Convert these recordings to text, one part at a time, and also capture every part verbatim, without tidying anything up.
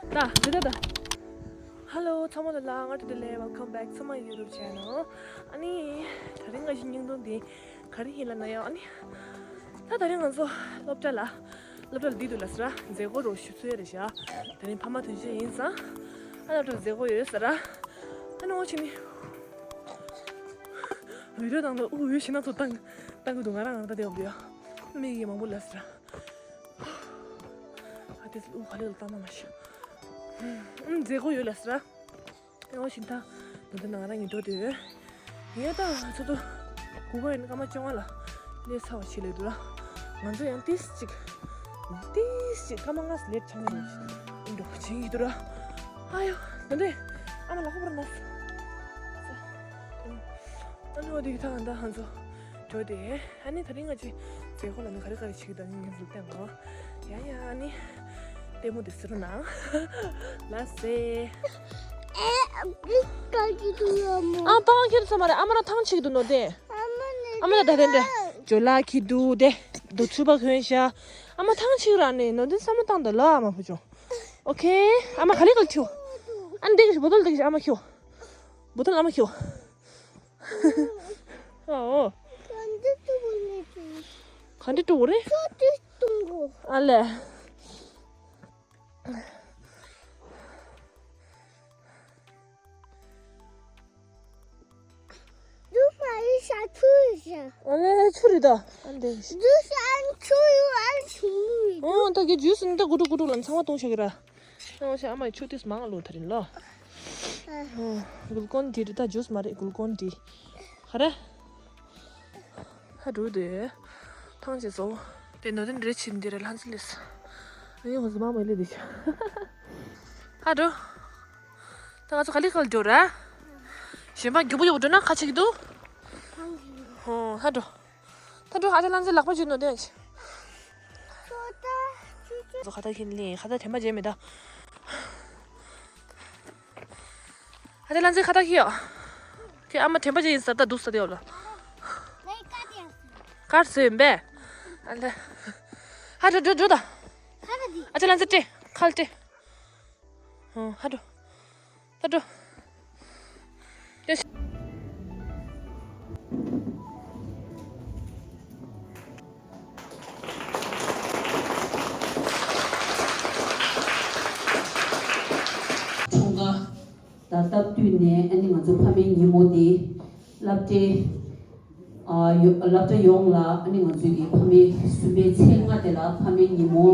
ད་ཇི་ལྟར་ད། Hello ཚང་མ་ལ་ལ་ང་བཀྲ་ཤིས་བདེ་ལེགས། Welcome back to my YouTube channel. ཨ་ནི་དེ་རིང་ང་ཞིག་སྙིང་དོན་འདི་ག་རེ་ཡིན་ལབ་ན་ཡང་། ཨ་ནི་ད་དེ་རིང་ང་ཚོ་སློབ་གྲྭ་ལ་སློབ་གྲྭ་ལ་འདི་འདུག་ལ་ཟེར་ར། མཛད་སྒོ་རོ་ཞུ་ཚོད་རེད་ཤག་དེ་རིང་ཕ་མ་དོན་གཅོད་ཡིན་ཙང་། ཨ་སློབ་གྲྭ་ལ་མཛད་སྒོ་ཡོད་ཟེར་ར། ཨ་ནི་འོ་ཕྱི་ནི་བི་ཌིའོ་བཏང་ལ་ཨུ་འོད་ཞེ་ན་ཚོ་བཏང་བཏང་གི་འདུག་ང་རང་རང་ད་དེ་འོ་ཡ་མི་གི་མང་པོ་ལ་ཟེར་ར། ཨ་དེ་ཨུ་ག་ལེ་ལ་བཏང་ན་མ་ཤེས། ཨུ་མཛད་སྒོ་ཡོད་ལ་ཟེར་ར། ཨེ་འོ་ཞིག་ད་ད་ལྟ་ང་རང་གཉིས་འགྲོ་དུས། ངས་ད་ཚོ་དུ་གུ་ག་ཡིན་སྐར་མ་བཅོ་ལྔ་ལ་སླེབས་ཚར་བ་ཞིག་ལས་འདུག་ར། ང་ཚོ་ཡང་ཏིས་ཅིག་ཏིས་ཅིག་སྐར་མ་ལྔ་ལེཊ་ཆགས་ཀྱི་འདུག་འགྲོ་བྱེད་ཀྱི་འདུག་ར། ཨ་ཡོ་ད་འདྲེ། ཨ་མ་ལག་པ་བར་ན། ཨ་ནི་འོ་དེ་གི་ད་ང་ད་ང་ཚོ་འགྲོ་དེ། ཨ་ནི་དེ་རིང་ང་ཅི་མཛད་སྒོ་ལ་ནི་ག་རེ་ག་རེ་བྱེད་ཀྱི་འདུག་ཨ་ནི་ངས་ལུག་བསྟན་གོ། ཡ་ཡ་ཨ་ནི་ལྟད་མོ་དེ་ཟེར་ན། ལ་སེ། ཨ་པང་ཁྱེར་ཚོ་མ་རེད། ཨ་མ་རང་ཐང་ཆད་ཀྱི་འདུག་ནོ་དེ། ཨ་མ་ལ་ད་དེ་འདྲ་ཇོ་ལགས་ཁྱེར་འདུག་དེ། རྡོ་ཚུད་པ་གོན་ཤ། ཨ་མ་ཐང་ཆད་ར་ནི་ནོ་དེ་བསམ་བློ་བཏང་ད་ལ་ཨ་མ་བུ་ཆུང་། ཨོ་ཁེ། ཨ་མ་ག་ལེ་ག་ལེ་ཁྱོ། ཨ་ནི་དེ་གི་བོ་ཏོལ་དེ་གི་ཨ་མ་ཁྱོ། བོ་ཏོལ་ཨ་མ་ཁྱོ། ཨོ། ག་འདྲ་བཏུང་དགོས་རེད། ཨ་ལས། ཨ་ལས་ཆུ་རེད་ད། ཨ་འདི། ཨོ་ད་གི་ཇུས་ནི་ད་གུ་ཀྲུག་གུ་ཀྲུག་ལ་ཚང་མ་བཏུང་ཤོག་གི་ར། ཨོ་ཤ་ཨ་མ་ཆུ་ཏིས་མང་ལོ་ཐ་རིན་ལོ། ཨོ་གུལ་ཀོན་ཌི་རེད་ད། ཇུས་མ་རེད། གུལ་ཀོན་ཌི། ཧ་ར། ཧ་འགྲོ་དེ། ཐང་ཆད་སོ། དེ་ནོ་དེ་འདྲེ་ཕྱིན་འདི་རེད་ལྷན་ཚེ་ལེས། ཨ་ཡོ་ཟི་མ་མ་ལེ་དེ་ཤ། ཧ་འགྲོ། ད་ང་ཚོ་ག་ལེ་ག་ལེ་འགྲོ་ར། གཞན་པ་མགྱོགས་པོ་མགྱོགས་པོ་འགྲོ་ན་ཁ་ཆེ་གི་འདུག་ཧོ་ཧ་འགྲོ། ད་འགྲོ། ཨ་ཅག་ལྷན་ཚེ་ལག་པ་འཇུས་ནོ་དེ། ཁ་ཏ་ཁྱེར་ལེ། ཁ་ཏ་དྲན་པ་བརྗེད་མེད་ད། ཨ་ཅག་ལྷན་ཚེ་ཁ་ཏ་ཁྱེར་ཡོ། ཁྱེད་ཨ་མ་དྲན་པ་བརྗེད་ཡིན་ས་ད་འདུག་ས་དེ་ཡོ་ལ། ཀར་སེ་ཡིན་པས། ཨ་ལེ། ཧ་འགྲོ་འགྲོ་འགྲོ་ད། ཨ་ཅག་ལྷན་ཚེ་སྤྲད། ཁ་ལ་སྤྲད། ཧ་འགྲོ། ད་འགྲོ། ཡ། འཁྲུངས་སྐར་དང་སྟབས་བསྟུན་ནས་ཨ་ནི་ང་ཚོ་ཕ་མའི་ཉིན་མོ་དེ་སློབ་གྲྭའི་ཨ་ཡོ་སློབ་གྲྭ་ཡོངས་ལ་ཨ་ནི་ང་ཚོའི་གི་ཕ་མའི་གསུམ་པའི་ཚེས་ལྔ་དེ་ལ་ཕ་མའི་ཉིན་མོ་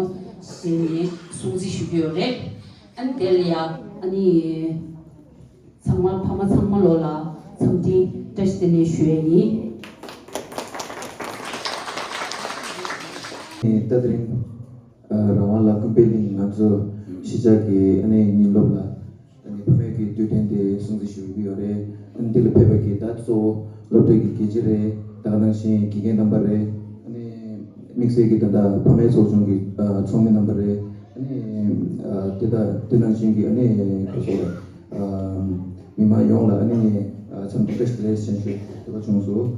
ཞེས་ནས་སྲུང་བརྩི་ཞུ་གི་ཡོད་རེད། ཨ་ནི་དེ་ལ་ཡ་ཨ་ནི་ཚང་མ་ཕ་མ་ཚང་མ་ལོ་ལ་འཚམས་འདྲི་བཀྲ་ཤིས་བདེ་ལེགས་ཞུ་ཡས་ཡིན། ད་དེ་རིང་རང་དབང་ལ་སྐུ་པར་གླིང་ང་ཚོ་གཞིས་ཆགས་ཀྱི་ཨ་ནི་ཉིན་སློབ་ལ་ཨ་ནི་ཕ་མའི་གི་དུས་དྲན་དེ་སྲུང་བརྩི་ཞུ་གི་ཡོད་རེད། ཨ་ནི་འདི་ལ་ཕེབས་པ་གི་ད་གཙོ་བོ་སློབ་གྲྭ་གི་དགེ་ཆེ་རེད། ད་ག་ནང་བཞིན་དགེ་རྒན་རྣམ་པ་རེད། ཨ་ནི་དམིགས་བསལ་གྱི་ད་ལྟ་ཕ་མའི་ཚོགས་ཆུང་གི་ཨ་ཚོགས་མི་རྣམ་པ་རེད། ཨ་ནི་ཨ་དེ་དག་དེ་ནང་བཞིན་གྱི་ཨ་ནི་ཁོ་ཚོ་ཨ་མི་མང་ཡོངས་ལ་ཨ་ནི་ཨ་འཚམས་འདྲི་བཀྲ་ཤིས་བདེ་ལེགས་ཞུ་ཞུ་དེ་ག་བྱུང་སོང་།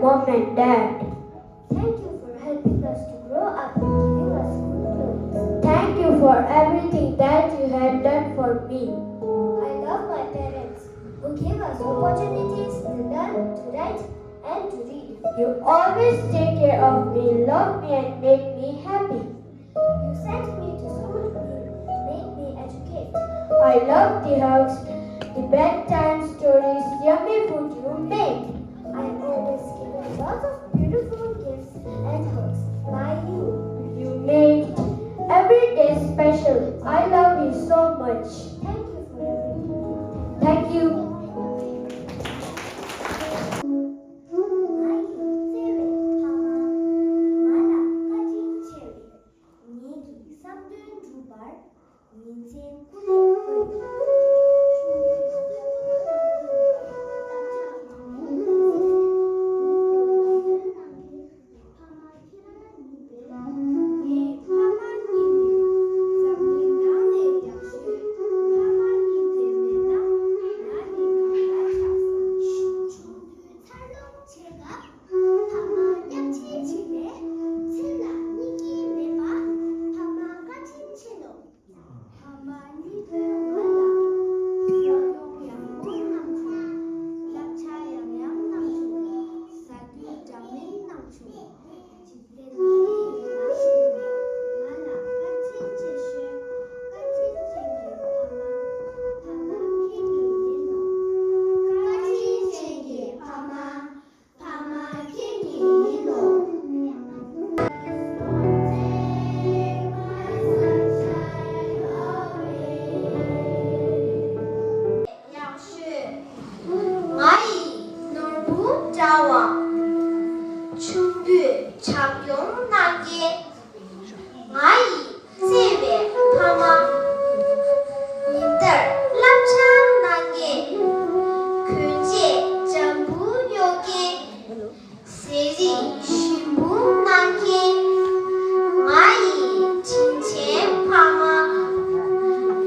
Mom and Dad. Thank you for helping us to grow up and giving us good clothes. Thank you for everything that you have done for me. I love my parents, who gave us opportunities to learn, to write, and to read. You always take care of me, love me, and make me happy. You sent me to school, you made me educate. I love the hugs, the bedtime stories, yummy food you make. I always get a lot of beautiful gifts and hugs by you. You make every day special. I love you so much. Thank you for everything. Thank you. ང་ཡི་བརྩེ་བའི་ཕ་མ། ང་ལ་བཀའ་དྲིན་ཆེ་བའི་ངེད་ཀྱི་བསམ་དོན་འགྲུབ་པར་ཉིན་མཚན་ཀུན་ནས་བསྐོས་ཏེ། ཆུང་དུས་གསོན་པོ་ནང་ཁུལ་དུ་བརླབ་བྱ་མང་པོ་བསླབས་ཟིན་ནས། ཕ་མ་ཁྱེད་རང་ཡིན་པས། ངའི་ཕ་མ་གཉིས་ནི་འཛམ་གླིང་ནང་ནས་ཡག་ཤོས། ཕ་མ་གཉིས་དེ་མེད་ན་ང་ནི་གང་ལ་ཆགས་སོང་། ཆུང་དུས་འཚར་ལོངས་བྱེད་སྐབས། ཕ་མ་མཉམ་བྱེད་བྱས་ནས་མཚན་ལ་གཉིད་ཀྱི་མེད་པ། ཕ་མ་བཀའ་དྲིན་ཆེ་ལོ། ཕ་མ་གཉིས་པོས་ང་ལ་འཛིན་སྐྱོང་ཡག་པོ་གནང་བྱུང་། བསླབ་བྱ་ཡང་ཡང་གནང་བྱུང་། ཟ་དུས་འདྲ་མིན་གནང་བྱུང་། འཇིག་རྟེན་འདི་ཡི་ལ་ཞུགས་ནས་ང་ལ་བཀའ་དྲིན་ཆེ་ཤོས། བཀའ་དྲིན་ཅན་གྱི་ཕ་མ། ཕ་མ་ཁྱེད་ཉིད་ཡིན་ནོ། བཀའ་དྲིན་ཅན་གྱི་ཕ་མ། ཕ་མ་ཁྱེད་ཉིད་ཡིན་ནོ། ཡག་ཤོས། ང་ཡི་ནོར་བུ་འདྲ་བ། ཆུང་དུས་བྱམས་སྐྱོང་གནང་མཁན། ང་ཡི་བརྩེ་བའི་ཕ་མ། ཉིན་ལྟར་བསླབ་བྱ་གནང་མཁན། གོན་ཆས་འཇམ་པོ་གཡོག་མཁན། ཟས་རིགས་ཞིམ་པོ་གནང་མཁན། ང་ཡི་དྲིན་ཆེན་ཕ་མ།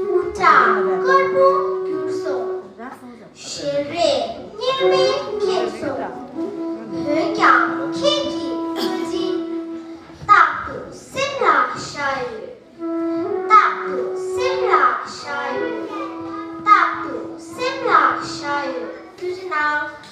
སྐུ་ཕྲེང་དཀར་པོ་གྱུར་སོང་། ཞལ་རས་གཉེར་མས་ཁེངས་སོང་། འོན་ཀྱང་ཁྱེད་ཀྱི་བཀའ་དྲིན་རྟག་ཏུ་སེམས་ལ་བཞག་ཡོད། རྟག་ཏུ་སེམས་ལ་བཞག་ཡོད། རྟག་ཏུ་སེམས་ལ་བཞག་ཡོད། ཐུགས་རྗེ་གནང་།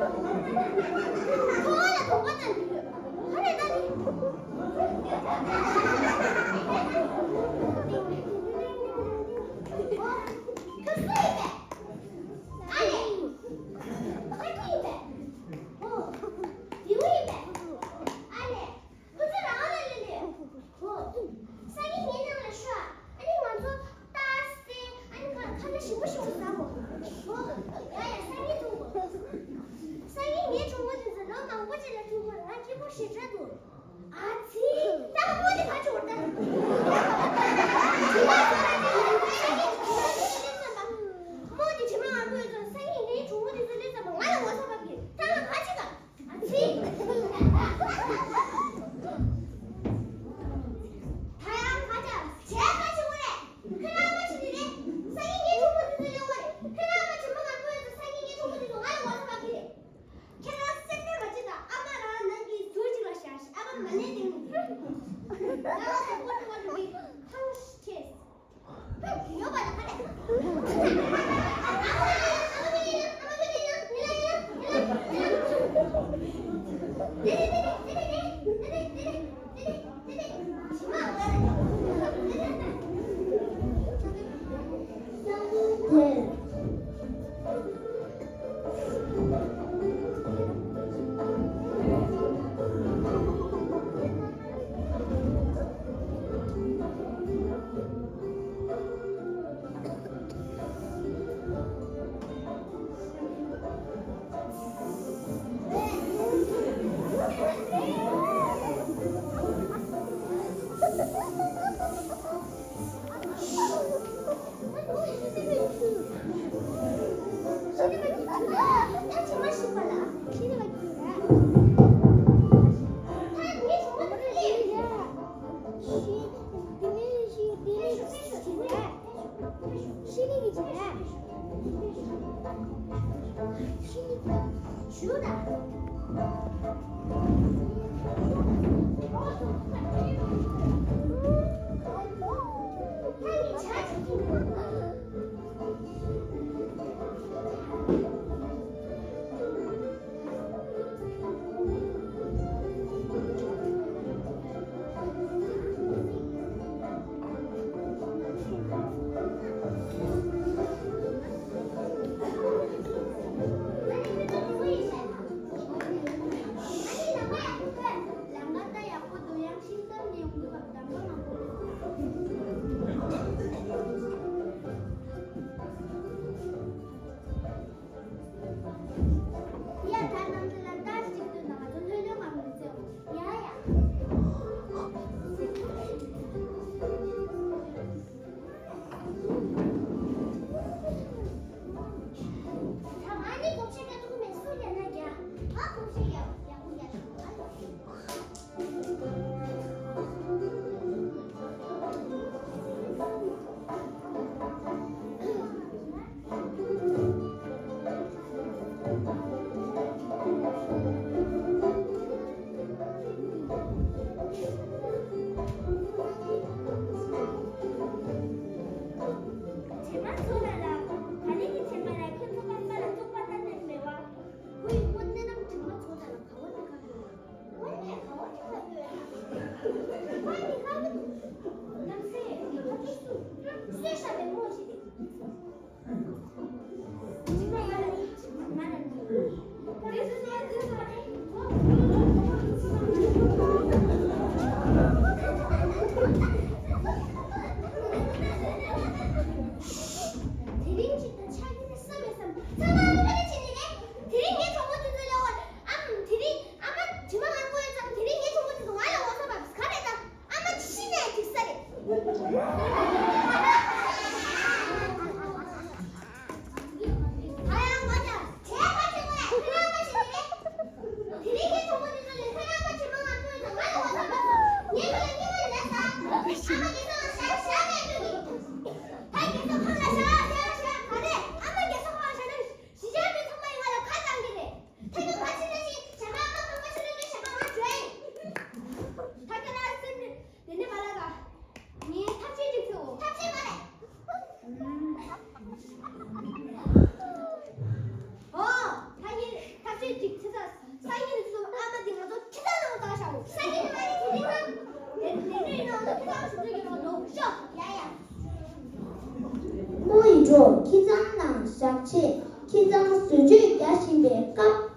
ཁོ་བ་ལ་དོགས་པ་དང་འདི་ཡོད། ཧ་རེ་ད་ནི། ཁ་སང་ཡིན་པས། ཨ་ལས། ཁ་སང་ཡིན་པས། ཨོ། དེའུ་ཡིན་པས། ཨ་ལས། ཁོ་ཚོ་རང་ལ་ལ་ལས། ཨོ། སང་ཉིན་ངའི་ནང་ལ་ཤོག་ཨ་ནི་ང་ཚོ་ཏཱ་སེ། ཨ་ནི་ཁ་ཁ་ལག་ཞིམ་པོ་ཞིམ་པོ་ཟ་གོ་ཨོ། ཡ་ཡ། སང་ཉིན་ཐུག་གོ་སང་ཉིན་ངའི་གྲོགས་པོ་དེ་ཚོ་ལོ་མང་པོ་ཅིག་ལ་ཐུག་གོ་ང་སྐྱིད་པོ་ཞེ་དྲག་འདུག་ཨ་ཙི། ད་ཁོ་དེ་ག་ཅི་འོར་ད། ཇི་མ་ཇི་མ་ཇི་མ། མོ་དེ་ཇི་མ་ང་ཁོའི་ཚོ་སང་ཉིན་ངའི་གྲོགས་པོ་དེ་ཚོ་སླེབས་ཙམ་པ་ང་ལ་ངོ་ཚ་བབ་ཀྱི་ད་ང་ག་ཅི་ག་ཨ་ཙི། ད་ཡང་ཁ་ཅིག་བྱས་ཁ་ཅིག་པོ་རེད། ཁྱེད་རང་ཁ་ཅིག་དེ་རེད། སང་ཉིན་ངའི་གྲོགས་པོ་དེ་ཚོ་ཡོང་བ་རེད། ཁྱེད་རང་ཁ་ཅིག་མ་ང་ཁོའི་ཚོ་སང་ཉིན་ངའི་གྲོགས་པོ་དེ་ཚོ་ང་ལ་ངོ་ཚ་བབ་ཀྱི་རེད། ཁྱེད་རང་སེམས་ཁྲལ་མ་བྱེད་དང་། ཨ་མ་རང་ནང་གི་ཟུར་གཅིག་ལ་བཞག་ཤིག་ཨ་མ་མ་ནས་དེ་ནི། ད་ང་ཁོ་པོ་ཏི་བ་རུ་བི་ཐང་ཤི་ཆེས། ཡོད་པ་ལ་ཁ་ལས། དང་བཟོ་བཅོས་རྒྱག་བཞིན་པའི་སྐབས།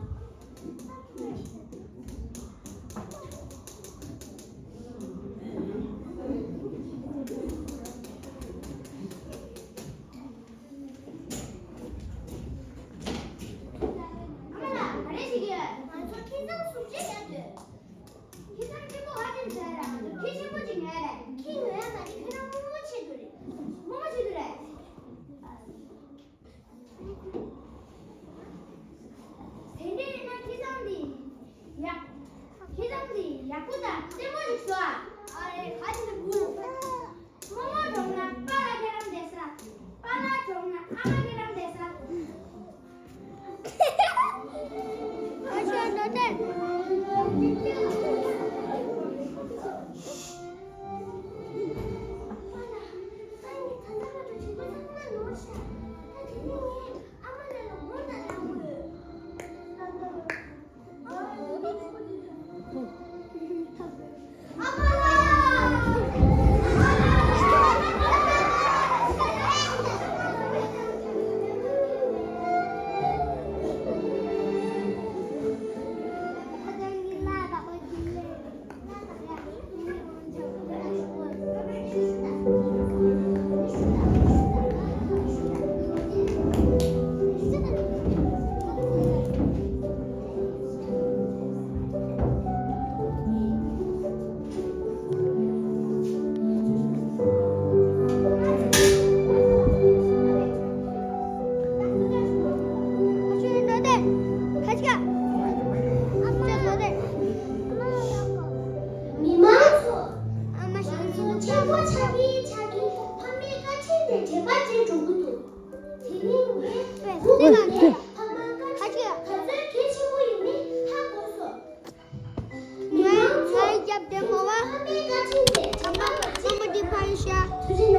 ཨ་མ་ལགས། ག་རེ་བྱེད་ཀྱི་ཡོད། ང་ཚོ་ཁྱིམ་ཚང་བཟོ་བཅོས་རྒྱག་འདོད། ཁྱིམ་ཚང་ཆེན་པོ་ཧ་ཅང་བཟོ་ཡ་ར། ང་ཚོ་ཁྱི་ཆེན་པོ་ཅིག་ཉོ་ཡ་རེད། ཁྱི་ཉོ་ཡ་མ་རེད། ཁྱོད་རང་རྨོ་མོ་བྱེད་དགོས་རེད། རྨོ་མོ་བྱེད་དགོས་རེད། དེ་འདྲ་ཡིན་ན་ཁྱེད་ཚང་འདི་ཡག་ཁྱེད་ཚང་འདི་ཡག་པོ་དང་བརྟན་པོ་ཞིག་བཟོ་ཨ། ཨ་རེ། ག་ཅི་འདྲ་འདུག་རྨོ་མོ་གྲོངས་ན་པཱ་ལགས་ཁྱེད་རང་བསྡད་ས། པཱ་ལགས་གྲོངས་ན་ཨ་མ་ཁྱེད་རང་བསྡད་ས། ཨ་ཅག་ནོར་ལྡན། མི་མང་ཚོ། ང་ཚོ་ཆེན་པོ་ཆགས་ཀྱིན་ཆགས་ཀྱིན་ཕ་མའི་བཀའ་དྲིན་དེ་དྲན་པ་བརྗེད་འགྲོ་གི་འདུག་དེ་རིང་ངས་བུ་མོ་ལ་ཕ་མའི་བཀའ་དྲིན་ག་ཚོད་གལ་ཆེན་པོ་ཡིན་མིན་ཧ་གོ་སོང་། མི་མང་ཚོ། ང་རྒྱབ་དེ་མོ་བ། ཕ་མའི་བཀའ་དྲིན་དེ་དྲན་པ་བརྗེད་འགྲོ་གི་འདུག་དེ་རིང་